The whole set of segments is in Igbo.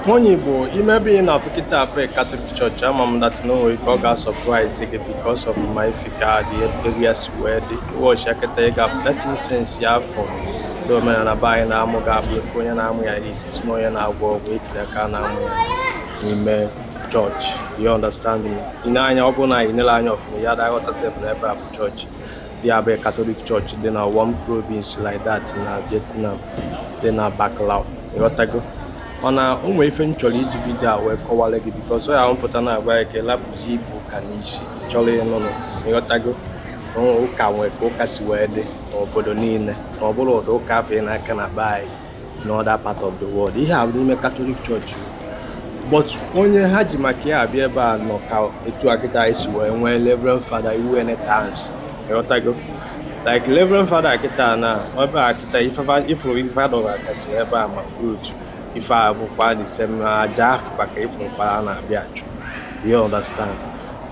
Onye Igbo ime ebe ị na-afụ kịta bụ Catholic Church. Ama m that na o nwere ike ọ ga-surprise gị because of ma ife ka the area si wee dị. Watch ya kịta, ị ga-afụ that incense ya, afọ ndị omenala be anyị na-amụ, ga-abụ ife onye na-amụ ya n'isi si na onye na-agwọ ọgwụ ifere ka a na-amụ ya n'ime chọọchị. You understand me? Ị na-anya, ọ bụrụ na ị nere anya ọfụma, ya da aghọta sef na ebe a bụ chọọchị. Ya bụ Catholic Church dị na one province like that na Vietnam, dị na Bạc Liêu. Ịghọtago? Mana o nwere ife m chọrọ iji video a wee kọwara gị, because ọ ya mpụta na-agwa ya ka ịlapụzi ibu ụka n'isi chọrọ ịnụnụ. Ịghọtago? Ụka nwee ka ụka si wee dị n'obodo niile, na ọ bụrụ ụdị ụka afọ ị na-aka na be anyị in other part of the world. Ihe a bụ n'ime Catholic Church, but onye ha ji maka ya abịa ebe a nọ ka etu akịta anyị si wee nwee Reverend Father Iwene Tansi. Ịghọtago? Like Reverend Father kịta na ebe a kịta, ifuru ife adọghakasịrị ebe a, ma fruit ife a bụkwa the same aja afụkwa ka ifurukwa a na-abịa achụ. You understand?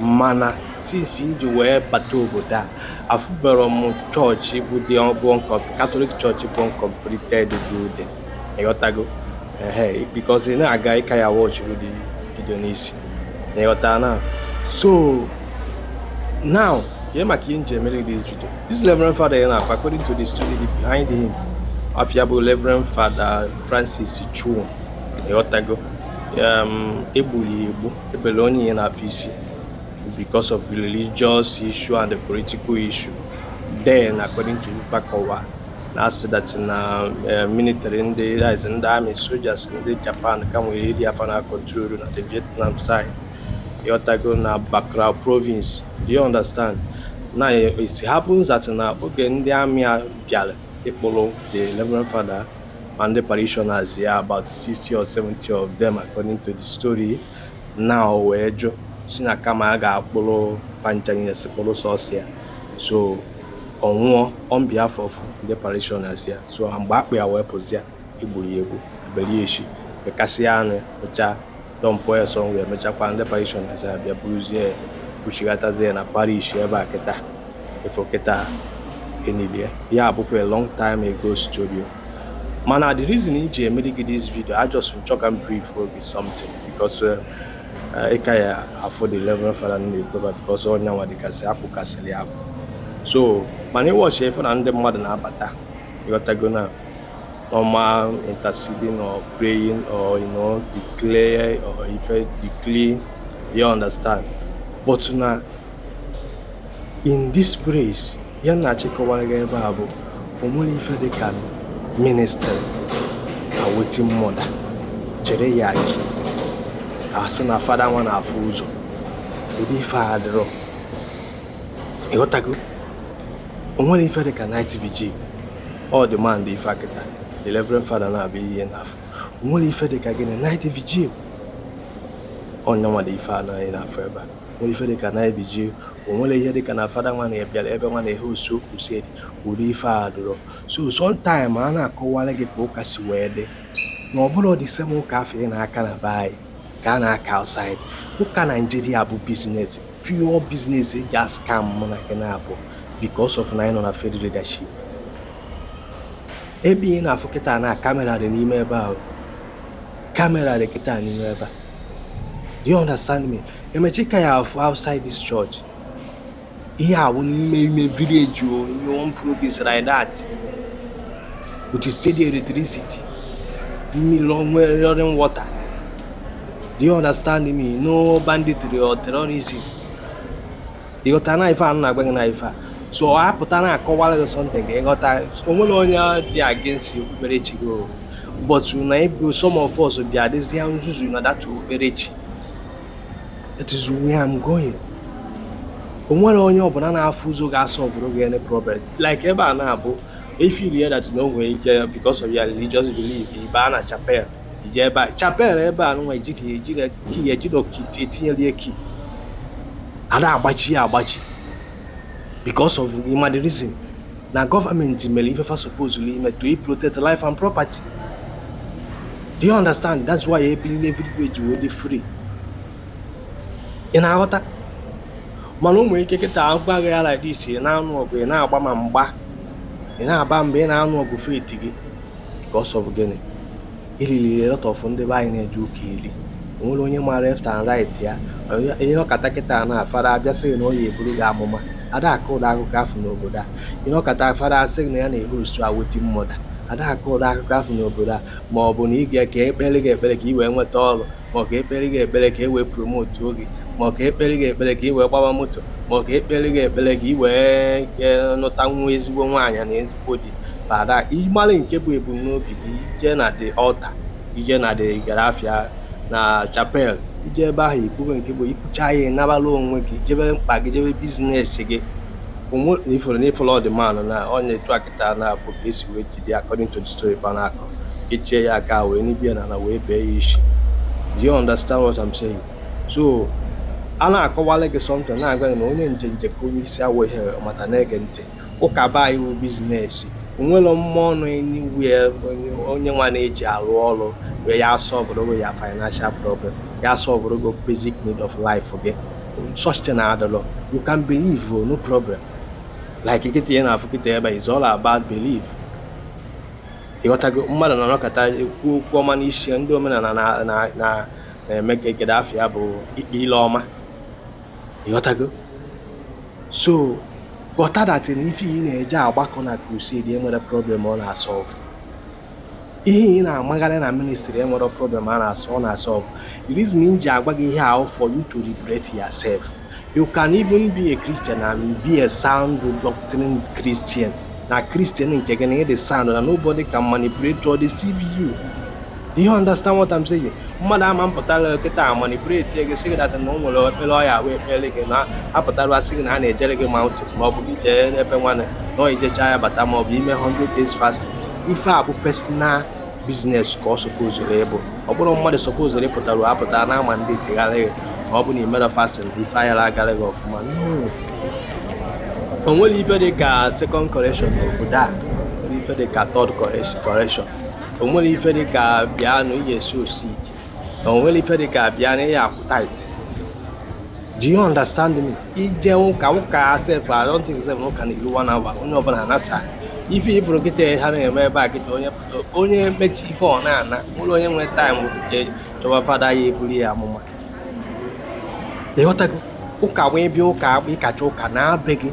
Mana since m ji wee bata obodo a, afụbero m chọọchị bụ dị bụ Catholic Church bụ uncompleted building. Ịghọtago? Ehe, because ị na-aga ịka ya watch the video n'isi. Ịghọta na? So now, ihe maka ihe nji emere this video, this Reverend Father ya na-afụ, according to the story behind him, afia bụ Reverend Father Francis Chuo. Ịghọtago? Egburu ya egbu, ebele onye ihe na-afụ isi because of religious issue and the political issue. Then according to ife kọwa na asị that na military ndị, that is ndị army soldiers ndị Japan ka nwere area fa na control na the Vietnam side. Ịghọtago? Na Bạc Liêu province. Do you understand? Now it happens that na oge ndị army a bịara ịkpụrụ the Reverend Father ma ndị parishioners ya, about 60 or 70 of them according to the story now, wee jụ si na kama a ga-akpụrụ fancha niile, si kpụrụ sọsọ ya. So ọ nwụọ on behalf of ndị parishioners ya. So mgbe akpụ ya wee pụzi, egburu ya egbu, ebere ya eshi, bekasịa anụ ya, mechaa dumpụ ya somewhere. Emechakwa ndị parishioners ya bịa buruzie ya, kpuchighatazie ya na parish ebe a kịta ifo kịta enilie ya. Abụkwa a long time ago story o. Mana the reason m ji emere gị this video, I just nchọ ka m brief gị something, because ịka ya afọ the Reverend Father na-ekwu ebe a, because onye nwa dịgasị akpụkasịrị ya akpụ. So mana ịwọchi ife na ndị mmadụ na-abata. Ịghọtago? Na normal interceding or praying or declare or ife decree, you understand? But na in this place ya na-achịkọwara gị ebe a bụ o nwere ife dịka ministry na waiting mother chere ya gị asị na fada nwa na-afụ ụzọ. Ụdị ife a adịrọ. Ịghọtago? O nwere ife dịka night vigil, ọ demand ife akịta the Reverend Father na-abịa ihe n'afọ. O nwere ife dịka gịnị? Night vigil. Ọnya dị ife a na n'afọ ebe a nwere ife dịka night vigil. O nwere ihe dịka na fada nwa na-ebịara ebe nwa na-ehe osu crusade. Ụdị ife a dụrọ. So sometime a na-akọwara gị ka ụka si wee dị, na ọ bụrụ the same ụka afọ ị na-aka na be anyị ka a na-aka outside. Ụka Naijiria bụ business, pure business eji a scam mụ na gị na-abụ because of na anyị nọ na failed leadership. Ebe ị na-afụ kịta na camera dị n'ime ebe ahụ, camera dị kịta n'ime ebe a. Do you understand me? Emechi ka ya afụ outside this church, ihe awụ n'ime ime village o, in one province like that, with steady electricity, mmiri onwe, running water. Do you understand me? No banditry or terrorism. Ịghọta na ife a m na-agwa gị na ife a? So ọ apụta na-akọwara gị something ka ịghọta. O nwere onye dị against okpukperechi gị o, but na ịbụ some of us bịa dịzie nzuzu na that okpukperechi. That is where I'm going. O nwere onye ọbụla na-afụ ụzọ ga-asolvụrụ gị any problem like ebe a na-abụ if you hear that na o nwere ike because of your religious belief, ị baa na chapel, ije ebe a chapel ebe a nwa ejiri ejiri key, ejiri key, etinyere key, ada agbachi ya agbachi because of ịma the reason na gọọmenti mere ife fa suppose ime to protect life and property. Do you understand? That's why ebe in everywhere ji wee dị free. Ị na-aghọta? Mana ụmụ ike kịta agwaghị ya like this, ị na-anụ ọgụ, ị na-agba ma mgba, ị na-aba mgbe ị na-anụ ọgụ faith gị because of gịnị? Elili a lot of ndị be anyị na-eje ụka eli. Onwere onye ma left and right ya. Ihe ọkata kịta na fada abịa sị gị na ọ ya eburu gị amụma. Ada akọ ụdọ akụkọ afọ n'obodo a. Ihe ọkata fada asị gị na ya na-ehostu a wedding mother. Ada akọ ụdọ akụkọ afọ n'obodo a. Ma ọ bụ na ị ga ka ekpere gị ekpere ka ị wee nweta ọrụ, ma ọ ka ekpere gị ekpere ka e wee promote gị, ma ọ ka ekpere gị ekpere ka ị wee gbawa moto, ma ọ ka ekpere gị ekpere ka ị wee nụta nwa ezigbo nwaanyị na ezigbo di. Fada ịmara nke bụ ebumnobi gị, ije na the altar, ije na the garafia na chapel, ije ebe ahụ ikwube nke bụ ikwucha ya, ịnabala onwe gị, jebe mkpa gị, jebe business gị. Onwe ifuru na ifuru ọdịmanụ na ọ na-etu akịta na-abụ ka esi wee jide, according to the story pa na-akọ, kechie ya aka wee nibie na ala wee bee ya isi. Do you understand what I'm saying? So a na-akọwala gị something, na-agwa gị na onye njenje ka onye isi awọ ihe mata na-ege ntị. Ụka be anyị wụ business. Onwere mmụọ nọ anywhere onye nwa na-eji arụ ọrụ wee ya solve ya financial problem, ya solve go basic need of life gị. Such thing adịrọ. You can believe o, no problem. Like kịta ihe na-afụ kịta ebe is all about belief. Ịghọtago? Mmadụ na-anọkọta ekwu okwu ọma n'isi ndị omenala na na na na-eme ka ekede afọ ya bụ ikpe ile ọma. Ịghọtago? So ghọta that na ife ị na-eje agbakọ na crusade enwere problem ọ na-asolve. Ihe ị na-amagharị na ministry enwere problem a na-asọ ọ na-asolve. The reason m ji agwa gị ihe ahụ, for you to liberate yourself. You can even be a Christian and be a sound doctrine Christian. Na Christian nke gị na ịdị sound na nobody can manipulate or deceive you. Do you understand what I'm saying? Mmadụ ama mpụtara kịta manipulate gị, sị gị that na o nwere ekpere ọya wee ekpere gị na apụtara, sị gị na a na-ejere gị mountain, ma ọ bụ gị jee n'ebe nwanne na ọ ijecha ya bata, ma ọ bụ ime 100 days fasting. Ife a bụ personal business ka ọ supposed ịbụ. Ọ bụrụ mmadụ supposed ịpụtara apụta na ama ndị tegharị gị ma ọ bụ na imere fasting, ife ayara agara gị ọfụma. No, o nwere ife dị ka second correction n'obodo a, nwere ife dị ka third correction. O nwere ife dị ka bịa na ihe esi osid. O nwere ife dị ka bịa na ihe akwụ tithe. Do you understand me? Ije ụka, ụka sef, I don't think sef na ụka na-eru one hour, onye ọbụla anasa ife ifuru kịta ha na-eme ebe a kịta. Onye pụta, onye mechi ife, ọ na-ana nwere onye nwere time jee chọba fada ya eburu ya amụma. Ịghọtago? Ụka wee bịa ụka ịkacha ụka na-abịa gị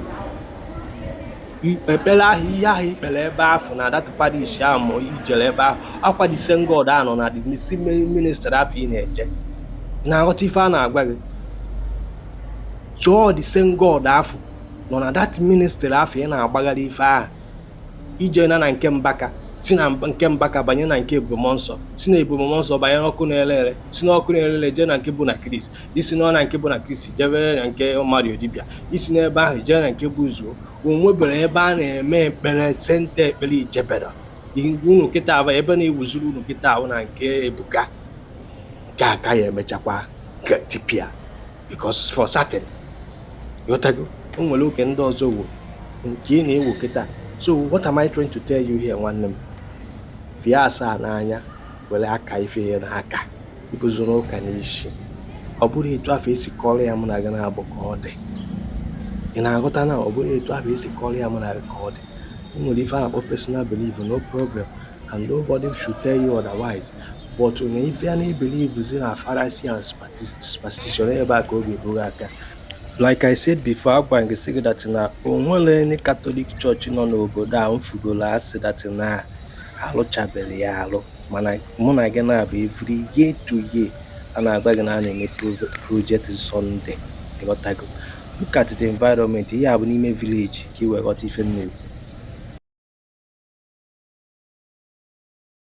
ekpere ahụ, ihe ahụ ikpere ebe ahụ na that parish ahụ, ma ijere ebe ahụ akwa, the same God ahụ nọ na the same ministry afọ ị na-eje. Ị na-aghọta ife a na-agwa gị? So the same God afọ nọ na that ministry afọ ị na-agbagharị ife ahụ. Ije na nke Mbaka, si na nke Mbaka banye na nke Ebube Nsọ, si na Ebube Nsọ banye n'ọkụ na-ere ere, si n'ọkụ na-ere ere jee na nke bụ na Kristi, isi na nke bụ na Kristi jebe na nke Mario dibịa, isi n'ebe ahụ jee na nke bụ zuo. O nwebere ebe a na-eme ekpere center ekpere ijebere unu kịta abụ ebe na-ewuziri unu kịta ahụ na nke Ebuka nke aka ya emechakwa tipịa, because for certain, ịghọtago, o nwere oge ndị ọzọ wo nke ị na-ewu kịta. So what am I trying to tell you here, nwanne m? Fie asaa n'anya, were aka ife ya n'aka ibuzoro ụka n'isi. Ọ bụrụ etu afọ esi kọrọ ya mụ na gị na-abụ ka ọ dị. Ị na-aghọta na ọ bụrụ etu afọ esi kọrọ ya mụ na gị ka ọ dị? O nwere ife a na-akpọ personal belief, no problem, and nobody should tell you otherwise. But na ife a na-ebelieve na Pharisee and superstition, ebe a ka ọ ga-eburu aka. Like I said before, agwara m gị sị gị that na o nwere any Catholic Church nọ n'obodo a m fugoro asị that na alụchabere ya alụ. Mana mụ na gị na-abụ, every year to year, a na-agwa gị na a na-eme project Sunday. Ịghọtago? Look at the environment. Ihe a bụ n'ime village ka ị wee ghọta ife m na-ekwu.